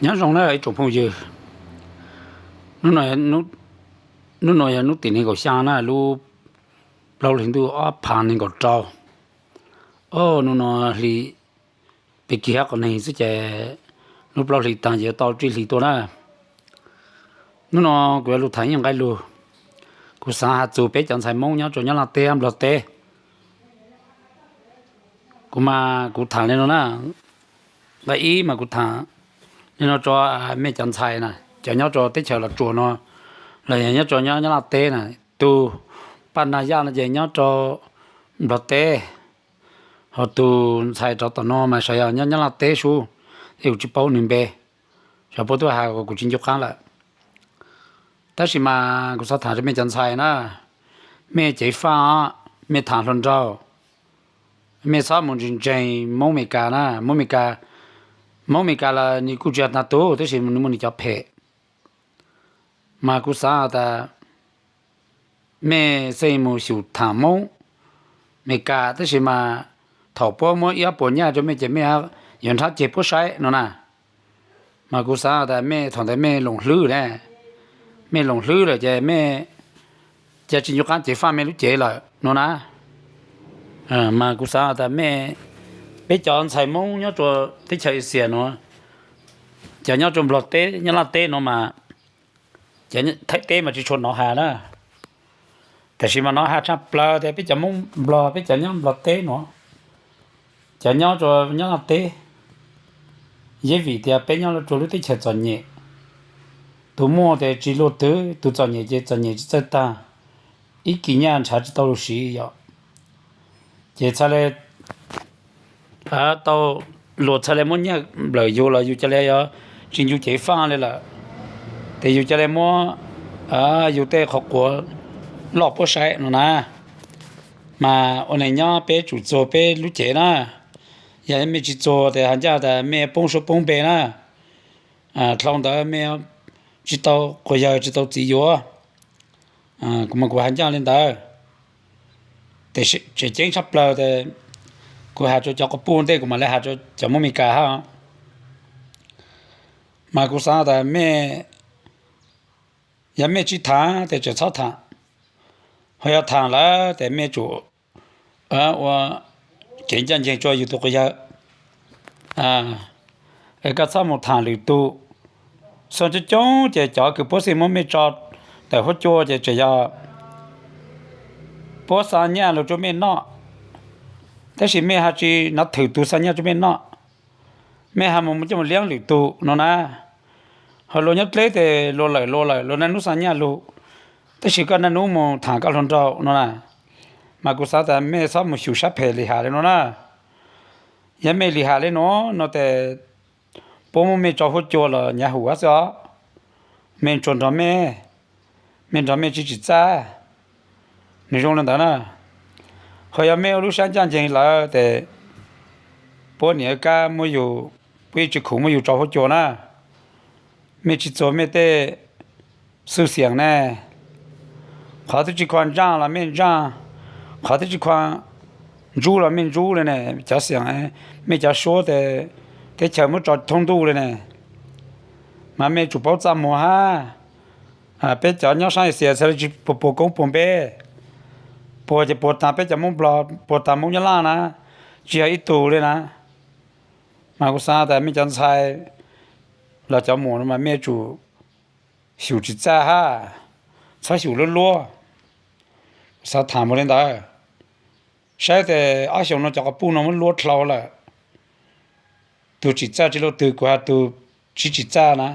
Nyob zoo na ib tsoom phooj ywg, hnub no yog hnub tim nees nkaum xya na, lub plaub hlis ntuj ob phav nees nkaum rau. Hnub no hli pes kig hab qhov neeg xwb ces lub plaub hlis taag ces yuav tau tsib hlis tuaj na. Hnub no kuv yuav lug tham ib nqe lug, kuv xaav has txug peb cov ntxhais Moob nyob rua Nyab Laj teb, Nplog teb. Kuv mas kuv tham le nuav na, nqe ib mas kuv tham le nuav rua mej cov ntxhais na, cov nyob rua teb chaws Los Tsuas no, los yog nyob rua Nyab Laj teb na, tug paj nag yaj no ces nyob rua Nplog teb, ho tug ntxhais rov tom no mas sav yog nyob Nyab Laj teb sub, es kuv tsi paub nwg npe, sav puab tub has kuv tsi ncu qaab lawm. Tab sis mas kuv xaav tham rua mej cov ntxhais na, mej ceev faaj os, mej tham hluas nraug, mej txhob mus ntseeg Moob Amelikas na, Moob Amelikas, Moob Amelikas los nwg kuj tsi yog tnav tug tab sis nwg muaj nwg cov phem. Mas kuv xaav has tas mej xeej mus xyum tham Moob Amelikas tab sis mas thaum puab muab ib ob puas nyaj rua mej ces mej yuav nrhab ceg puab saib no na. Mas kuv xaav has tas mej thaum ntawd mej loos hlwb ne, mej loos hlwb lawm ces mej ca tsi ncu qaab ceev faaj mej lub cev lawm no na. Mas kuv xaav has tas mej, peb cov ntxhais Moob nyob rua teb chaws Asia nuav, cov nyob rua Nplog teb, Nyab Laj teb nuav mas, cov Thaib teb mas tsi tshua nov has na, tab sis mas nov has tshaj plawg tias peb cov Moob Nplog, peb cov nyob Nplog teb nuav, cov nyob rua Nyab Laj teb, yeej vim tias peb nyob rua lub teb chaws txom nyem, tus muaj tes tsi luaj twg, tus txom nyem ces txom nyem tsi txawj taag, ib kis nyaj nrhav tsi tau lug siv yom. Ces txhaj le tau, luag txhaj le muab nyaj nplawm yug los yug ca le yuav tsi ncu ceev faaj le lawm, tes yug ca le muab yug tej qhov quav loj puab saib no na. Mas ua neeg nyob peb tsum txuag peb lub cev na. Yog mej tsi txuag tes has ncaj tas mej poob suab poob npe na. Dlhau ntawd mej tsi tau quas yawg tsi tau txiv yuav. Kuv mas kuv has ncaj le ntawd. Tes tseem ceeb tshaj plawg tes kuv has rua cov quas puj ntej kuv mam le has rua cov Moob Amelikas hab. Mas kuv xaav tas mej, yog mej tsi thaam tes tseem txhob thaam, ho yog thaam lawm tes mej tsum ua kev ncaj nceeg rua yug tug quas yawg. Es koj txhob mus thaam lwm tug. Xyoo coob coob ces cov kws puab xij muab mej tso tawm huab cua ces tseem yog puab xa nyaj lug rua mej noj, tab sis mej has tsi nov thwm tug xa nyaj rua mej noj, mej has mus coj mus liab lwm tug no na. Ho luag nyob dleb tes luag lawm luag lawm luag naj nub xa nyaj lug, tab sis koj naj nub mus thaam koj hluas nraug no na. Mas kuv xaav tas mej txhob mus xyum sab phem lim ham le nuav na. Yog mej lim ham le nuav no tes puab muab mej tso huab cua los nyav hum hab xwb os. Mej tsuas nrog mej, mej nrog mej tsi tsim txaj, nws zoo le ntawd na. Ho yog mej ua lub sab ncaj nceeg lawm tes puab niam kab muab yug, puab yeej tsi khuv muab yug tso huab cua na. Mej tsi txuag mej tej xwj xiam ne, qhov twb tsi khuam ntsaaj los mej ntsaaj, qhov twb tsi khuam ntsub los mej ntsub le ne. Cov xiam, mej cov suab tes teb chaws muab tso thoob ntuj le ne. Mas mej tsum paub txaj muag hab. Peb cov nyob saab Asia txhaj le tsi puag puag koob puag npe, puag ces puag taag peb cov Moob Nplog, puag taag Moob Nyab Laj na, tsi yog ib tug le na. Mas kuv xaav tas mej cov ntxhais los cov muam no mas mej tsum xyum tsim txaj hab, txhob xyum luab luab. Kuv xaav thaam mus le ntawd, saib tes ob xyoos no cov quas puj no muab luab dlhau lawm. Tug tsim txaj tsi luaj twg, kuv has tug tsi tsim txaj na,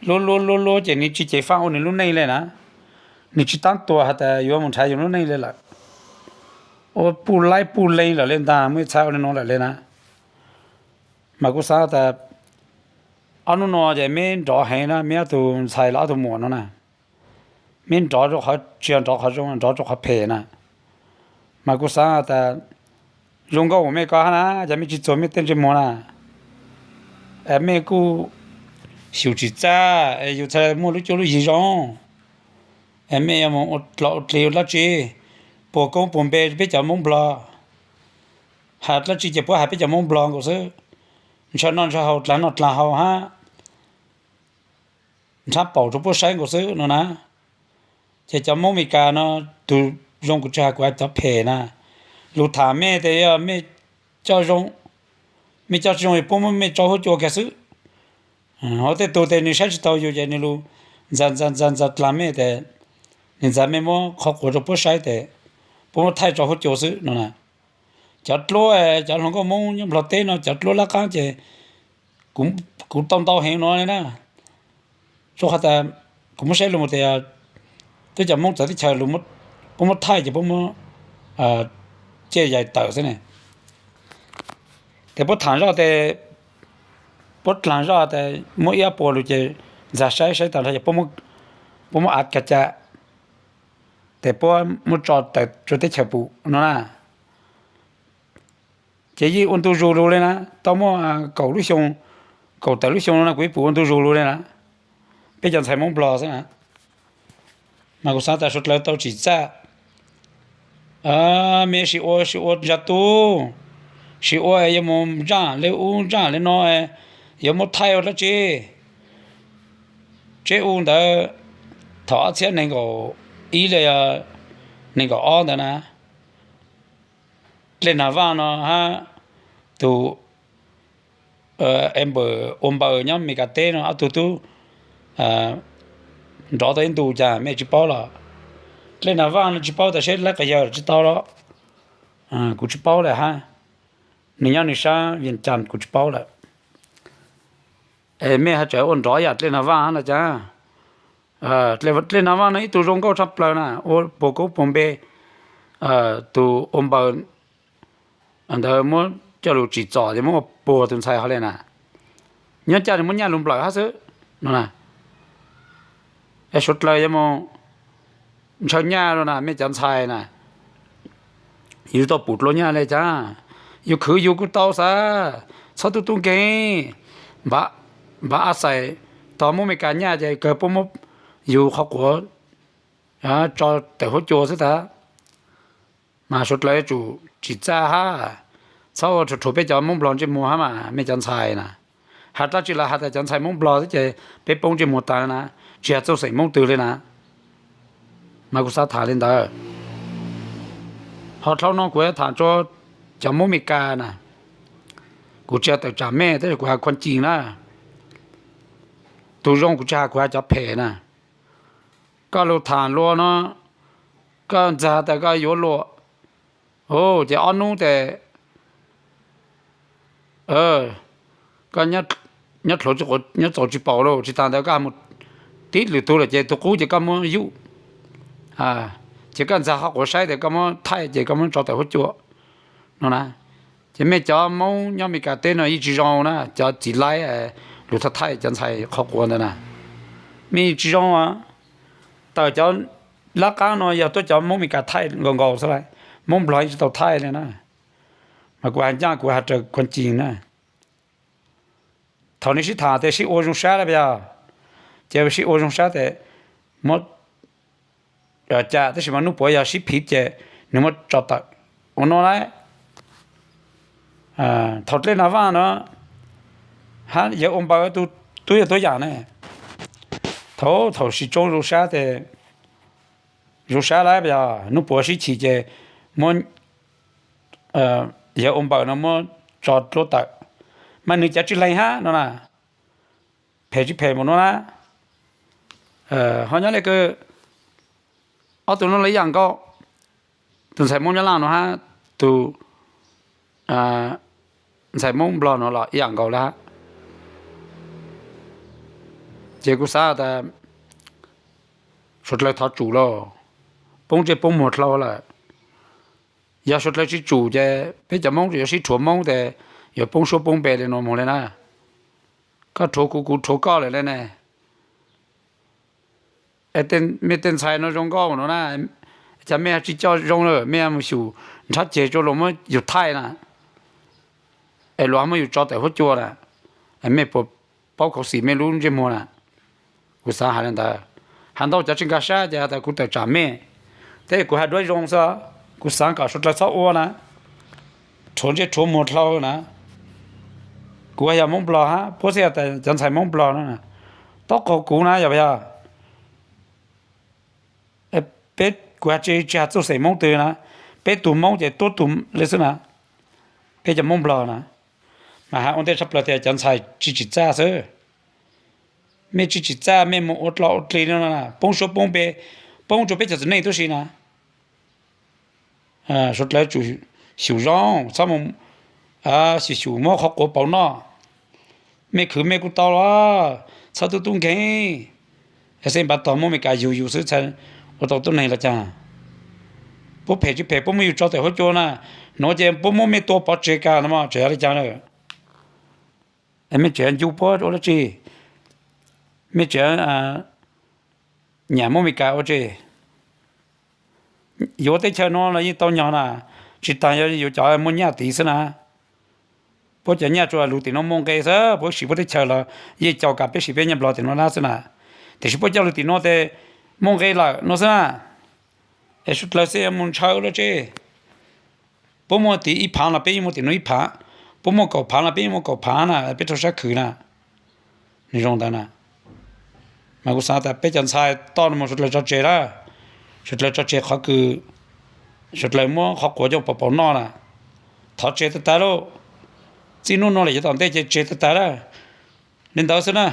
luab luab luab luab ces nws tsi ceev faaj ua nws lub neej le na. Nws tsi taab tuag has tas yuav mus nrhav yug lub neej le lawm. Ua puj laib puj leeg lawm le ntag, muaj ib txhab ua le nuav lawm le na. Mas kuv xaav tas ob nub no ces meb nrov heev na, meb ob tug ntxhais los ob tug muam no na, meb nrov rua qhov tsi yog nrov qhov zoo, nrov rua qhov phem na. Mas kuv xaav tas zoo nkauj uas mej ko hab na, yog mej tsi txuag mej tej ntsej muag na, mej kuj xyum tsim txaj, yug txhaj muaj lub cuab lub yig zoo. Mej yuav mus ua dlog ua dlig ua dlaab tsi, puag koob puag npe peb cov Moob Nplog. Has dlaab tsi ces puab has peb cov Moob Nplog nkaus xwb. Ntshaw noj ntshaw haus, dlaag noj dlaag haus hab. nrhab paum rau puab saib nkaus xwb no na. Ces cov Hmoob Meskas no, tus zoo kuv tsis has, kuv has cov phem na, lug tham mej tes yog mej coj zoo, mej coj tsis zoo puab muab mej tso huab cua kiag xwb. Ho tej tug tes nws saib tsis taus yus ces nws lug ntxas ntxas ntxas ntxas dlaag mej tes, nws ntxas mej muab qhov quav rau puab saib tes, puab muab thaij tso huab cua xwb no na. Cov dluab, cov hluas nkauj Hmoob nyob Nplog teb no cov dluab lab qaab ces kuv tau ntau heev no li na. Rua qhov tas kuv muab saib lug mus tes, twb cov Hmoob txawv teb chaws puab muab thaij ces puab muab ciaj yais tawm xwb ne. Tes puab tham zoj tes, puab dlaag zoj tes muab ib ob puas lug ces ntxag saib saib tag nrho ces puab muab av kag ca, tes puab muab tso tawm rua teb chaws pum no na. Ces yeej ua ntu zus lug li na, tau muaj kaum lub xyoo, kaum tawm lub xyoo no na kuv yeej pum ua ntu zus lug li na. Peb cov ntxhais Hmoob Nplog xwb na, mas kuv xaav tas suav dlawg tau tsim txaj, mej sim ua sim ua ntsa tub, sim ua yuav mus ntsaj le ub ntsaj le no, yuav muab thaij ua dlaab tsi. Tseb u ntawd, thaum ob txhiab nees nkaum ib le, nees nkaum ob ntawd na, dlej nag vaj no hab tus Amber ua npaws nyob Meskas teb no ob tug tub nrov tau ib ntu cas mej tsis paub los? Dlej nag vaj no tsis paub tas seb laib qas yawg los tsis tau los, kuv tsis paub lawm hab. Nws nyob nws sab Vias Cas kuv tsis paub lawm. Es mej has tseem ua nrov yam dlej nag vaj hab no cas? Dlej nag vaj no ib tug zoo nkauj tshaj plaws na, ua puag koob puag npe, tus ua npaws ntawd muab coj lug tsim txom ces muab ua puag tus ntxhais hov le na. Nyob cas nws muab nyaj lug nplawm hab xwb no na. Es suav dlawg yuav mus ntshaw nyaj lug na mej cov ntxhais na. Yus tau pum dlua nyaj le cas, yus khwv yus kuj tau xav, txhob tub tub nkeeg. Npav a xais tog Hmoob Meskas nyaj ces kawg puab muab yus qhov quav tso tawm huab cua xwb tas. Mas suav dlawg yuav tsum tsim txaj hab, txhob ua rhuav rhuav peb cov Hmoob Nplog ntsej muag hab mas mej cov ntxhais na. Has dlaab tsi los has tas cov ntxhais Hmoob Nplog xwb ces peb poob ntsej muag tas na, tsis has txuj xeem Hmoob twg li na. Mas kuv xav tham li ntawd. Ho dlhau no kuv yuav tham rua cov Hmoob Meskas na, kuv tsis has tawm tsam mej tab sis kuv has khuas cim na. Tug zoo kuv tsis has, kuv has cov phem na. Koj lug tham luag no, koj ntxag tas koj yuav luag, ces ob nub tes koj nyob dlhuav nyob txaus tsis paum lawm, tsis tas ntawd koj mus tib lwm tug lawm ces tug qub ces koj muab yuj, ces koj ntxag qhov quav saib tes koj muab thaij ces koj muab tso tawm huab cua no na. Ces mej cov Hmoob nyob Meskas teb no yeej tsis zoo na, cov txiv laib lug thaij thaij cov ntxhais qhov quav ntawd na, mej yeej tsis zoo. Tawm cov lab qaab no yog tuab cov Hmoob Meskas thaij nkaus nkaus xwb lauj, Hmoob Nplog yeej tsis tau thaij li na. Mas kuv has ncaj kuv has raws khuas cim na. Thaum nej sib tham tes sib ua zoo sab lawm puas yog? Ces sib ua zoo sab tes muab ca, tab sis mas nub puav yog sib phiv ces nws muab tso tawm ua no lawm. Thaum dlej nag vaj no hab yawg ua npaws tub yog tuab yaam ne. Thaum, thaum sib tsoob zoo sab tes zoo sab lawm puas yog? Nub puav sib chim ces muab yawg ua npaws no muab tso dluab tawm, mas nws cav tsis leeg hab no na. Phem tsis phem mus no na. Ho nyob le kawg, ob tug no los ib yam nkaus, tus ntxhais Hmoob Nyab Laj no hab tus ntxhais Hmoob Nplog no los ib yam nkaus lawm hab. Ces kuv xav tas suav dlawg thov tsum lauj, poob ntsej poob muag dlhau lawm. Yog suav dlawg tsis tsum ces peb cov Hmoob yuav sib rhuav Hmoob tes yuav poob suab poob npe li no mus li na. Koj rhuav kuv, kuv rhuav koj lawm li ne. Mej tej ntxhais no zoo nkauj no na, cas mej tsis coj zoo lawm, mej mus xyum nrhab ceg rua luag muab yug thaij na, es luag muab yug tso tawm huab cua na, mej puas paub khuv xim mej lub ntsej muag na? Kuv xav has li ntawd. Has ntau cov tsis nkag sab ces has tas kuv tawm tsam mej, tab sis kuv has duab zoo xwb, kuv xav kom suav dlawg txhob ua na, rhuav ntsej rhuav muag dlhau na. Kuv yog Hmoob Nplog hab, puab xav tas cov ntxhais Hmoob Nplog no, Taub qaug kuv na yog, yog peb, kuv tsis, tsis has txuj xeem Hmoob twg na, peb tug Hmoob ces tuab tug li xwb na, peb cov Hmoob Nplog na. Mas hais ua ntej tshaj plaws tias cov ntxhais tsis tsim txaj xwb. Mej tsis tsim txaj, mej mus ua dloj ua dlig no na, poob suab poob npe, poob rua peb cov txiv neej tub si na. Suav dlawg tsum xyum zoo, txhob mus xyum xyum muab qhov quav pauv noj. Mej khwv mej kuj tau los, txhob tub tub nkeeg. Xeeb npav tog muab Meskas yug yus xwb txhaj ua tau tub neeg los caag. Puab phem tsis phem puab muab yus tso tawm huab cua na, nuav ces puab muab mej tua pov tseg kag no tseem yog le caag na. Mej tseem ncu puab ua dlaab tsi? Mej tseem nyam muab Meskas ua tsi? Yuav teb chaws nuav los yeej tau nyog na, tsis taag yog yuav cov muaj nyaj tid xwb na. Puab cov nyaj tsuas lug tim nuav muaj nqe xwb, puab siv puab teb chaws los yeej caum kam peb siv peb nyaj Nplog tim nuav dlaab xwb na. Tiam sis puab coj lug tim nuav tes muaj nqe lawm no xwb na. Es suav dlawg xwb yuav mus ntshaw dlaab tsi? Puab muaj tim ib phaav los peb yeej muaj tim nuav ib phaav, puab muaj kaum phaav los peb yeej muaj kaum phaav na, peb rau sab khwv na. Nwg zoo ntawd na. Mas kuv xaav tas peb cov ntxhais toj no mus suav dlawg tso tseg lawm, suav dlawg tso tseg qhov kws suav dlawg muab qhov quav coj pauv pauv noj na, thov tseg tag tag lauj. Txij nub nuav lawm yav tom ntej ces tseg tag tag lawm. Li ntawd xwb na.